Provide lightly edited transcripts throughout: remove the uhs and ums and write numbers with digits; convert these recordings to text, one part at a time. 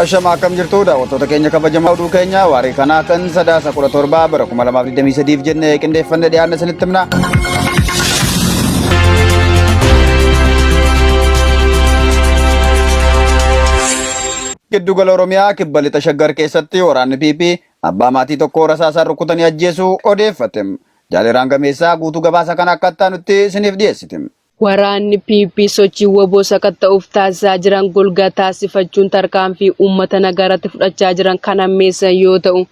Ashama akkam jirtu daawwattoota keenya kabajamaa oduu keenya waarii kanaa kan Sadaasa 17 bara 2023 jennee qindeeffanne dhiyaanne isinitti himna. Giddugala Oromiyaa kibba lixa Shaggar keessatti waraanni PP abbaa maatii tokko rasaasaan rukutanii ajjeesuu odeeffate. Jaaleeraan Gameessaa guutuu gabaasa kana akka itti aanutti isiniif dhiyeessiti. Waraanni PP sochii wbo sakatta'uuf taasisaa jiran golgaa taasifachuun tarkaanfii uummata nagaa irratti fudhachaa jiran kan hammeessan yoo ta'u,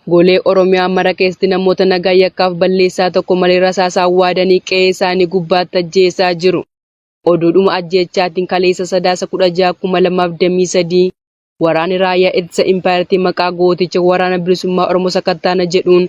golee Oromiyaa mara keessatti namoota nagaa yakkaaf balleessaa tokko malee rasaasaan waadanii qe'ee isaanii gubbaatti ajjeesaa jiru. Oduudhuma ajjeechaatiin kaleessa Sadaasa 16, 2023 waraanni raayyaa ittisa impaayerattii maqaa gooticha Waraana Bilisummaa Oromoo sakattaana jedhuun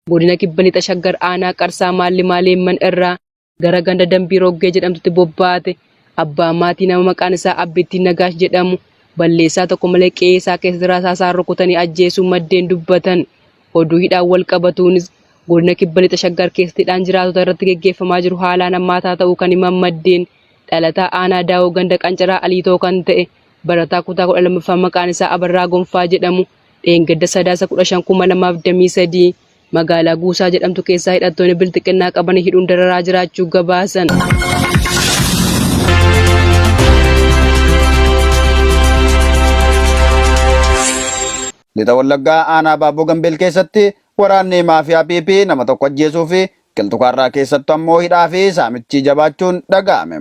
godina Kibba Lixa Shaggar aanaa Qarsaa Maallimaa Leemman irraa gara ganda Dambii Roggee jedhamtutti bobbaate abbaa maatii nama maqaan isaa Abbittii Nagaash jedhamu balleessaa tokko malee qe'ee isaa keessatti rasaasaan rukutanii ajjeesuu maddeen dubbatan. Oduu hidhaan wal qabatuunis godina Kibba Lixa Shaggar keessatti hidhaan jiraatota irratti geggeeffamaa jiru haalaan hammaataa ta'uu kan himan maddeen dhalataa aanaa Daawoo ganda Qancaraa Aliitoo kan ta'e barataa kutaa 12ffaa maqaan isaa Abarraa Gonfaa jedhamu dheengadda Sadaasa 15, 2023 magaalaa Guusaa jedhamtu keessaa hidhattoonni Bilxiqinnaa qabanii hidhuun dararaa jiraachuu gabaasan. Lixa Wallaggaa aanaa Baabboo Gambeel keessatti waraanni maafiyaa PP nama tokko ajjeesuu fi Qilxukaarraa keessattu ammoo hidhaa fi saamichi jabaachuun dhaga'ame.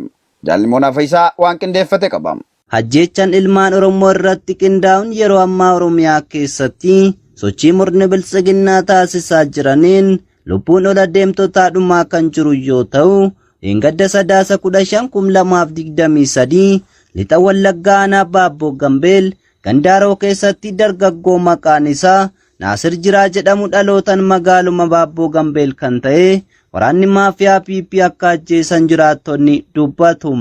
Jaalli Moonaa Fayisaa waan qindeeffate qaba. Ajjeechaan ilmaan Oromoo irratti qindaa'uun yeroo ammaa Oromiyaa keessatti sochii murni biltsiginnaa taasisaa jiraniin lubbuun ol adeemtotaa dhumaa kan jiru yoo ta'u, dheengadda Sadaasa 15, 2023 lixa Wallaggaa aanaa Baabboo Gambeel Gandaaroo keessatti dargaggoo maqaan isaa Naasir Jiraa jedhamu dhalootan magaaluma Baabboo Gambeel kan ta'e waraanni maafiyaa PP akka ajjeesan jiraattonni dubbatu.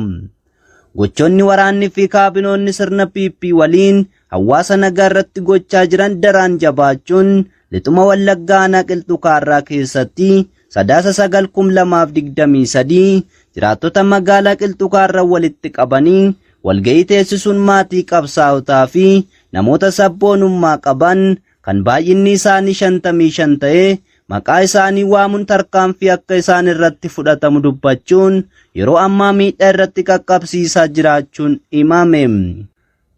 Gochoonni waraanni fi kaabinoonni sirna PP waliin hawaasa nagaa irratti gochaa jiran daraan jabaachuun lixuma Wallaggaa aanaa Qilxuu Kaarraa keessatti Sadaasa 9, 2023 jiraattota magaalaa Qilxuu Kaarraa walitti qabanii walga'ii teessisuun maatii qabsaa'otaa fi namoota sabboonummaa qaban kan baay'inni isaanii 55 ta'e maqaa isaanii waamuun tarkaanfii akka isaan irratti fudhatamu dubbachuun yeroo ammaa miidhaa irratti qaqqabsiisaa jiraachuun himame.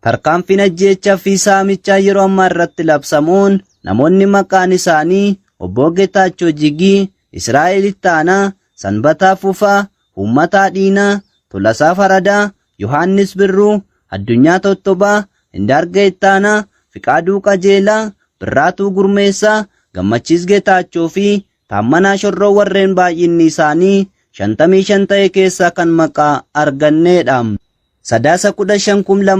Tarkaanfiin ajjeechaa fi saamichaa yeroo ammaa irratti labsamuun namoonni maqaan isaanii Obbo Getaachoo Jigii, Israa'el Ittaanaa, Sanbataa Fufaa, Uummataa Dhiinaa, Tolasaa Faradaa, Yohaannis Birruu, Addunyaa Tottobaa, Indaargee Ittaanaa, Fiqaaduu Qajeelaa, Birraatuu Gurmeessaa, Gammachiis Getaachoo fi Taammanaa Shorroo warreen baay'inni isaanii 55 ta'e keessaa kan maqaa arganneedha. Sadaasa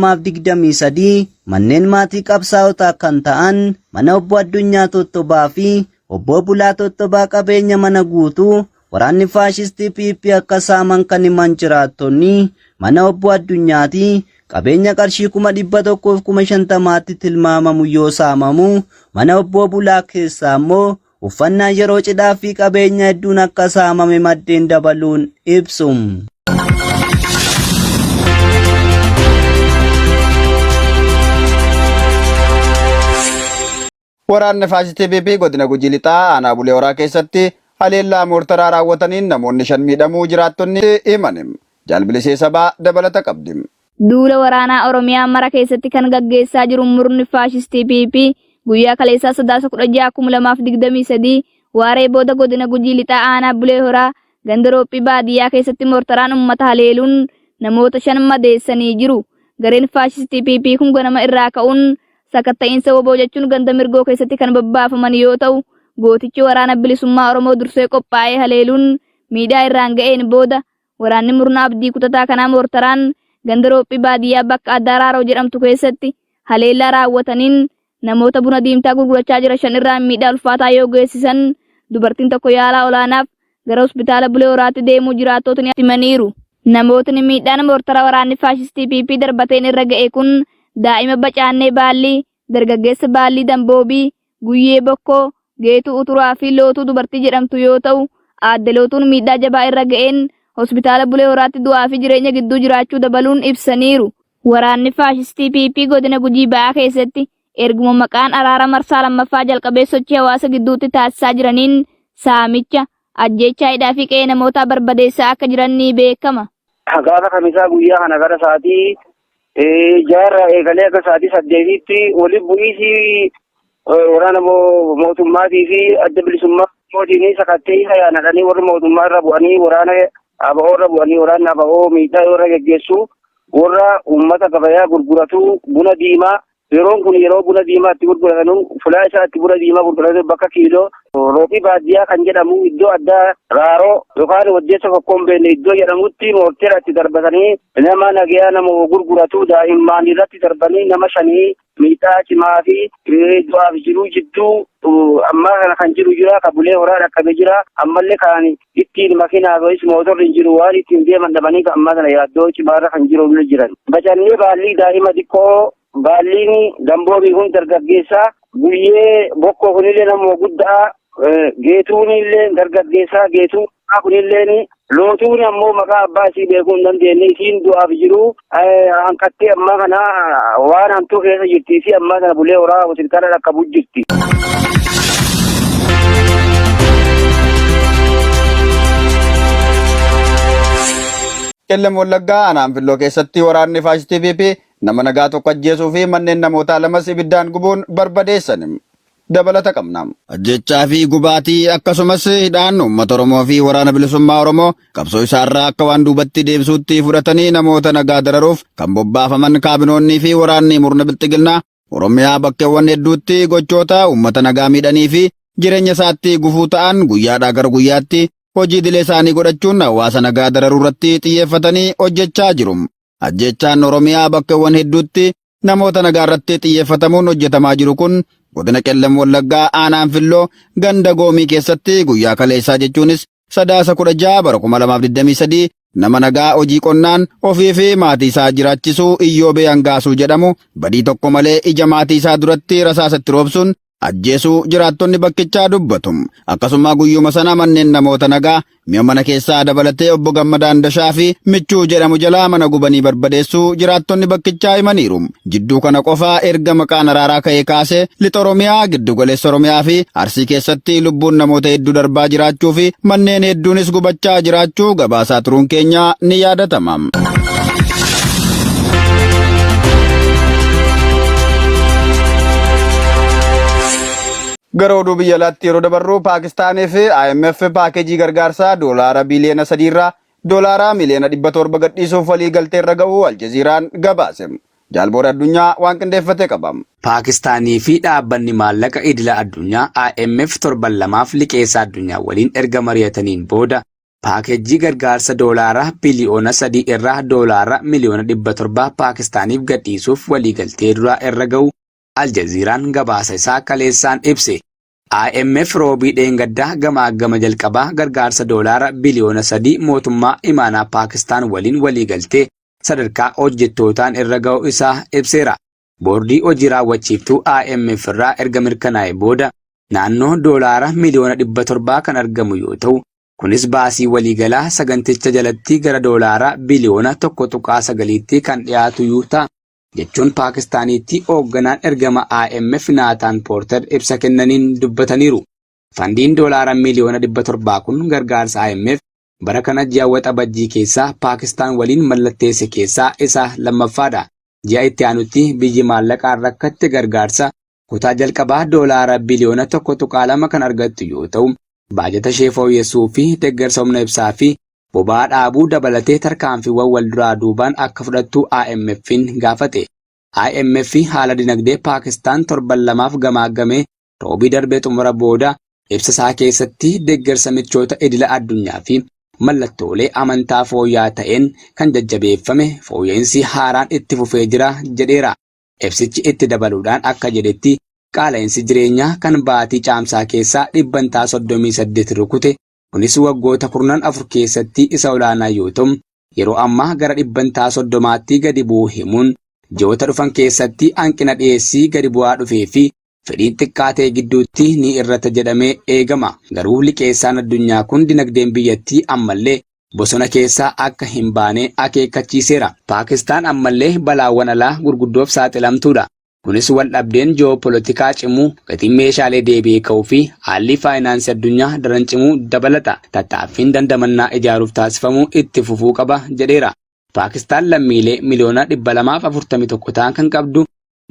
15,2023 manneen maatii qabsaa'otaa kan ta'an mana Obbo Addunyaa Tottobaa fi Obbo Bulaa Tottobaa qabeenya mana guutuu waraanni faashistii PP akka saaman kan himan jiraattonni mana Obbo Addunyaati qabeenya qarshii 150,000tti tilmaamamu yoo saamamu mana Obbo Bulaa keessaa immoo uffannaa yeroo cidhaa fi qabeenya hedduun akka saamame maddeen dabaluun ibsu. Waraanni faashistii PP godina Gujii Lixaa aanaa Bulee Horaa keessatti haleellaa moortaraa raawwataniin namoonni 5 miidhamuu jiraattonni himan. Jaal Bilisee Sabaa dabalata qabdi. Duula waraanaa Oromiyaa mara keessatti kan gaggeessaa jiru murni faashistii PP guyyaa kaleessaa Sadaasa 16, 2023 waaree booda godina Gujii Lixaa aanaa Bulee Horaa ganda Roophii baadiyyaa keessatti moortaraan uummata haleeluun namoota 5 madeessanii jiru. Gareen faashistii PP kun ganama irraa ka'uun Sakatta'iinsa wbo jechuun ganda Mirgoo keessatti kan bobbaafaman yoo ta'u, gootichi Waraana Bilisummaa Oromoo dursee qophaa'ee haleeluun miidhaa irraan ga'een booda waraanni murna abdii kutataa kanaa moortaraan ganda Roophii baadiyyaa bakka addaa Raaroo jedhamtu keessatti haleellaa raawwataniin namoota buna diimtaa gurgurachaa jira 5 irraan miidhaa ulfaataa yoo geessisan dubartiin tokko yaalaa olaanaaf gara hospitaala Bulee Horaatti deemuu jiraattootni himaniiru. Namootni miidhaan moortara waraanni faashistii PP darbateen irra ga'e kun daa'ima Bacaannee Baallii, dargaggeessa Baallii Damboobii, Guyyee Bokkoo, Geetuu Uturaa fi Lootuu dubartii jedhamtu yoo ta'u, aadde Lootuun miidhaa jabaa irra ga'een hospitaala Bulee Horaatti du'aa fi jireenya gidduu jiraachuu dabaluun ibsaniiru. Waraanni faashistii PP godina Gujii Ba'aa keessatti erguma maqaan araara marsaa lammaffaa jalqabee sochii hawaasa gidduutti taasisaa jiraniin saamicha, ajjeechaa hidhaa fi qe'ee namootaa barbadeessaa akka jiran ni beekama. Gaafa Kamisaa guyyaa kana gara sa'aatii jaarraa eegalee akka sa'aatii saddeetitti waliin bu'iisi waraana mootummaatii fi adda bilisummaa mootiin sakattee isa yaanadhanii warri mootummaa irra bu'anii waraana ABO irra bu'anii waraanni ABO miidhaa yoo irra geggeessu warra uummata gabayaa gurguratu buna diimaa yeroon kun yeroo buna diimaa itti gurguratanu fulaa isaa itti buna diimaa gurguratu bakka kiiloo roobii baadiyyaa kan jedhamu iddoo addaa raaroo yookaan waddeessa fokkoon beekne iddoo jedhamutti moorteera itti darbatanii nama nagayaa nama gurguratu daa'immaan irratti darbanii nama shanii miidhaa cimaa fi du'aaf jiruu jidduu ammaa kana kan jiru jira kan bulee horaa dhaqqabe jira ammallee kan ittiin makiinaa fi mootorri hin jiru waan ittiin deeman dhabanii kan ammaa kana yaaddoo cimaarra kan jiru jiran. Bacannee baallii daa'ima xiqqoo baalliin damboobii kun dargaggeessaa guyyee bokkoo kunillee nama guddaa geetuun illee dargaggeessaa geetuu kunillee lootuun ammoo maqaa abbaa isii beekuu hin dandeenye isiin du'aaf jiru hanqattee ammaa kana waan hamtuu keessa jirti isii ammaa kana bulee horaa hospitaala dhaqqabu jirti. Qellem Wallaggaa aanaa Anfilloo keessatti waraanni faashistii PP nama nagaa tokko ajjeesuu fi manneen namootaa lamas ibiddaan gubuun barbadeessan. Dabalata qabna. Ajjechaa fi gubaatii akkasumas hidhaan uummata Oromoo fi waraana bilisummaa Oromoo qabsoo isaarraa akka waan duubatti deebisuutti fudhatanii namoota nagaa dararuuf kan bobbaafaman kaabinoonnii fi waraanni murna bilxiginnaa Oromiyaa bakkeewwan hedduutti gochoota uummata nagaa miidhanii fi jireenya isaatti gufuu ta'an guyyaadhaa gara guyyaatti hojii idilee isaanii godhachuun hawaasa nagaa dararuu irratti xiyyeeffatanii hojjechaa jiru. Ajjechaan Oromiyaa bakkeewwan hedduutti namoota nagaa irratti xiyyeeffatamuun hojjetamaa jiru kun godina Qellem Wallaggaa aanaa Anfilloo ganda Goomii keessatti guyyaa kaleessaa jechuunis Sadaasa 16 bara 2023 nama nagaa hojii qonnaan ofii fi maatii isaa jiraachisuu Iyyoobee Hangaasuu jedhamu badii tokko malee ija maatii isaa duratti rasaasa itti roobsuun ajjeesuu jiraattonni bakkichaa dubbatu. Akkasuma guyyuma sana manneen namoota nagaa mi'a mana keessaa dabalatee obbo Gammadaan Dashaa fi Michuu jedhamu jalaa mana gubanii barbadeessuu jiraattonni bakkichaa himaniiru. Jidduu kana qofaa erga maqaan araaraa ka'ee kaasee lixa Oromiyaa, giddu galeessa Oromiyaa fi Arsii keessatti lubbuun namoota hedduu darbaa jiraachuu fi manneen hedduunis gubachaa jiraachuu gabaasaa turuun keenya ni yaadatama. Gara oduu biyya alaatti yeroo dabarru Paakistaanii fi IMF paakeejii gargaarsaa doolaara biiliyoona 3 irraa doolaara miliyoona 700 gadhiisuuf walii galtee irra ga'uu Aljaziiraan gabaase. Jaalboora Addunyaa waan qindeeffate qaba. Paakistaanii fi Dhaabbanni Maallaqa Idila Addunyaa, IMF, torban lamaaf liqeessaa addunyaa waliin erga mari'ataniin booda paakeejjii gargaarsa doolaara biliyoona 3 irraa doolaara miliyoona 700 Paakistaaniif gadhiisuuf waliigaltee duraa irra ga'uu Al Jazeeraan gabaasa isaa kaleessaan ibse. IMF Roobii dheengaddaa gamaaggama jalqabaa gargaarsa doolaara biliyoona 3 mootummaa imaanaa Paakistaan waliin waliigaltee sadarkaa hojjettootaan irra ga'uu isaa ibseera. Boordii hojii raawwachiiftuu IMF irraa erga mirkanaa'e booda naannoo doolaara miliyoona 700 kan argamu yoo ta'u, kunis baasii waliigalaa saganticha jalatti gara doolaara biliyoona 1.9tti kan dhiyaatu yoo ta'a. jechuun Paakistaaniitti hoogganaan ergama IMF Naataan Poorter ibsa kennaniin dubbataniiru. Fandiin doolaara miliyoona 700 kun gargaarsa IMF bara kana ji'a Waxabajjii keessa Paakistaan waliin mallatteesse keessaa isa lammaffaadha. Ji'a itti aanutti biyyi maallaqaan rakkatte gargaarsa kutaa jalqabaa doolaara biliyoona 1.2 kan argattu yoo ta'u, baajata ishee fooyyessuu fi deeggarsa humna ibsaa fi boba'aa dhaabuu dabalatee tarkaanfiiwwan walduraa duubaan akka fudhattu IMF'n gaafate. IMF haala dinagdee Paakistaan torban lamaaf gamaaggamee Roobii darbe xumura booda ibsa isaa keessatti deeggarsa michoota idila addunyaa fi mallattoolee amantaa fooyya'aa ta'een kan jajjabeeffame fooyya'insi haaraan itti fufee jira jedheera. Ibsichi itti dabaluudhaan akka jedhetti qaala'insi jireenyaa kan baatii Caamsaa keessaa dhibbantaa 38 rukute kunis waggoota kurnan afur keessatti isa olaanaa yoo ta'u, yeroo ammaa gara dhibbantaa 30tti gadi bu'uu himuun ji'oota dhufan keessatti hanqina dhiyeessii gadi bu'aa dhufee fi fedhiin xiqqaa ta'e gidduutti ni irrata jedhamee eegama. Garuu liqeessaan addunyaa kun dinagdeen biyyattii ammallee bosona keessaa akka hin baane akeekkachiiseera. Paakistaan ammallee balaawwan alaa gurguddoof saaxilamtuudha. Kunis waldhabdeen ji'oopolotikaa cimuu, gatiin meeshaalee deebi'ee ka'uu fi haalli faayinaansii addunyaa daran cimuu dabalata. Tattaaffiin dandamannaa ijaaruuf taasifamu itti fufuu qaba jedheera. Paakistaan lammiilee miliyoona 241 ta'an kan qabdu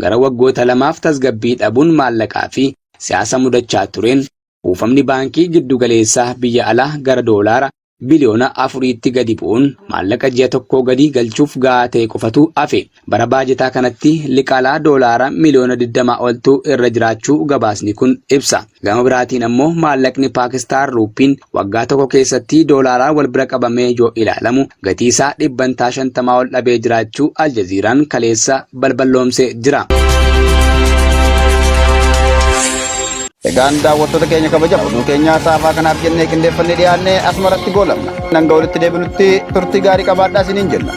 gara waggoota lamaaf tasgabbii dhabuun maallaqaa fi siyaasa mudachaa tureen kuufamni baankii giddugaleessaa biyya alaa gara doolaara biliyoona afuriitti gadi bu'uun maallaqa ji'a tokkoo gadi galchuuf gahaa ta'e qofatu hafe. Bara baajataa kanatti liqaalaa doolaara miliyoona 20 oltu irra jiraachuu gabaasni kun ibsa. Gama biraatiin ammoo maallaqni Paakistaan ruuppiin waggaa tokko keessatti doolaaraan wal bira qabamee yoo ilaalamu gatii isaa dhibbantaa 50 ol dhabee jiraachuu Aljaziiraan kaleessa balballoomsee jira. Egaan daawwattoota keenya kabajamoo oduu keenya saafaa kanaaf jennee qindeeffannee dhiyaanne asumarratti goolabna. Hanga walitti deebinutti turtii gaarii qabaadhaa isiniin jenna.